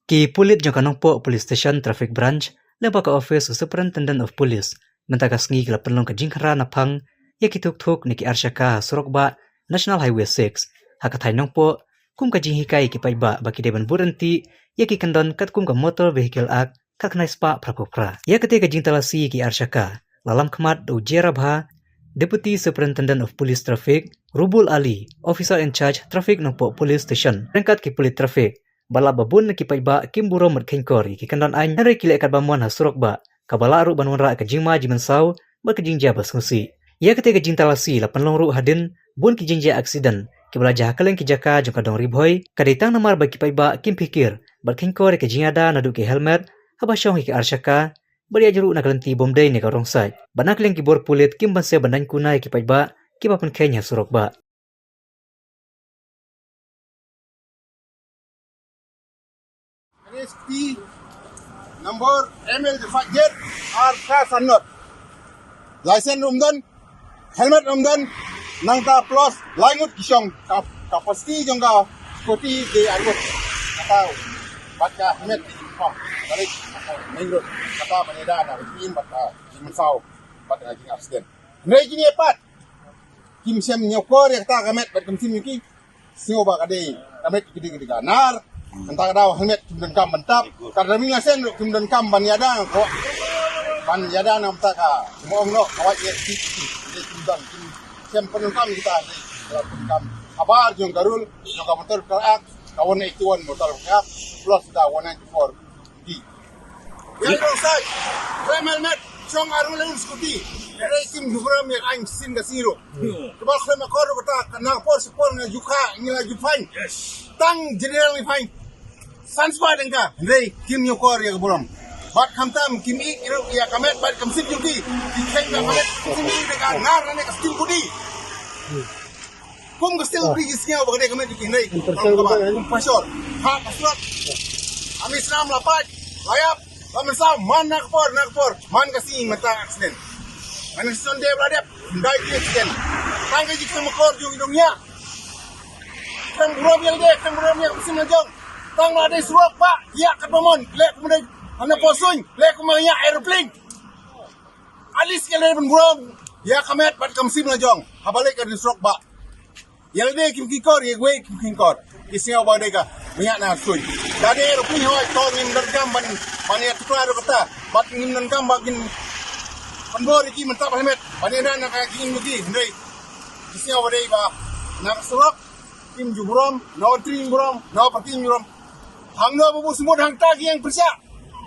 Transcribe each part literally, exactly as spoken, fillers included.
Ki pulit jong ka Nongpoh Police Station Traffic Branch lyngba ka office u Superintendent of Police mynta ka sngi ki la pynlong ka jingkhynra naphang ïa ki thuk thuk ne ki arshaka ha surok bah National Highway six ha ka thaiñ Nongpoh, kum ka jinghikai ïa ki paidbah ba ki dei ban bud ryntih ïa ki kyndon katkum ka Motor Vehicle Act khatkhyndai spah phra phew phra. Ïa katei ka jingtalasi ïa ki arshaka la lam khmat da u J Rabha, Deputy Superintendent of Police Traffic, Rubul Ali, Officer in Charge Traffic Nongpoh Police Station, ryngkat ki pulit traffic, ba la ba bun na ki paidbah kim burom bad kheiñkor ïa ki kyndon aiñ, hynrei ki leh katba mon ha surok bah, kaba lah ruh ban wanrah ka jingma jingmynsaw bad ka jingjia ba sngewsih. Ïa katei ka jingtalasi la pynlong ruh hadien bun ki jingjia accident kiba la jia ha kylleng ki jaka jong ka dong Ri Bhoi, ka dei tang namar ba ki paidbah kim phikir bad kheiñkor ïa ka jingïada naduh ki helmet haba shong ïa ki arshaka, bad ïa jruh na ka lynti bym dei ne ka wrong side. Bad na ka liang ki bor pulit kim banse ban daiñ kuna ïa ki paidbah kiba pynkheiñ ha surok bah. N S P number M L five Z R four hundred. License um don, helmet um don, nangta plus lai ngut ki shong, ka capacity jong ka scooty dei ar ngut. Kata bad ka helmet ki jingpang. Balik main road. Kata ban ïada na ka jingim bad ka jingmynsaw bad ka jing accident. Hynrei kine pat kim shem ñiewkor ïa kata ka met bad ka mynsiem jong ki. Sngew ba ka dei ka met ki dei ka dei ka nar. Mynta ka dei helmet kim donkam ban tap. Ka driving license ruh kim donkam ban ïada ko. Ban ïada na mynta ka mo ong noh ka wait ïa ki ki dei kim don kim shem pyndonkam kita dei. Kalau pyndonkam habar jong ka rule jong ka Motor Vehicle Act, ka one eighty-one Motor Vehicle Act plus da one ninety-four D. Ïa dong sai. Khlem helmet shong ar ngut leh un scooty. Hynrei kim ju burom ïa aiñ sien ka sngi ruh. Kaba khlem akor ruh kata ka na ka por sha ka por nga ju kha ngi la ju fine. Tang general ngi fine. San spah tyngka. Hynrei kim ñiewkor ïa ka burom. Bad khamtam kim ïeit ruh ïa ka met bad ka mynsiem jong ki. Ki kheiñ ba ka met ka mynsiem jong ki da ka nar lane ka stil kudi. Kum ka stil kudi ki sngew ba ka dei ka met jong ki, hynrei kum ka ba kum pashor. Ha ka surok. Ami snam la pait la ïap la mynsaw man na ka por na ka por man ka sngi mynta accident. Man ka sngi dep la dep, ndai ki accident. Tang ka jingkhlem akor jong i dong ïa. Khlem burom ïa lade, khlem burom ïa ka mynsiem la jong. Tang la dei surok ba ïa katba mon leh kum dei hana por suiñ, leh kum ïa aeroplane. At least ïa lade ban burom ïa ka met bad ka mynsiem la jong. Haba leh ka dei surok ba ïa lade kim kheiñkor, ïa kiwei kim kheiñkor. Ki sngew ba dei ka mih na suiñ. Da dei ruh phi hoi to ngim donkam ban ban ïa tuklar ruh kata. Bad ngim donkam ba kin pynbor ïa ki mynta ba helmet ban ïada na ka jingim jong ki. Hynrei ki sngew ba dei ba na ka surok kim ju burom, na u tring burom, na u parking burom. Hangno ba bu sumut hangta ki ïeng pyrshah.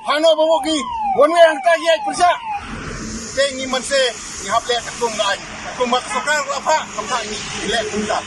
Hangno ba bu ki one way hangta ki ïeng pyrshah. Te ngi mynse ngi hap leh katkum ka aiñ. Katkum ba ka sorkar la phah, ka phah ngi leh kumta.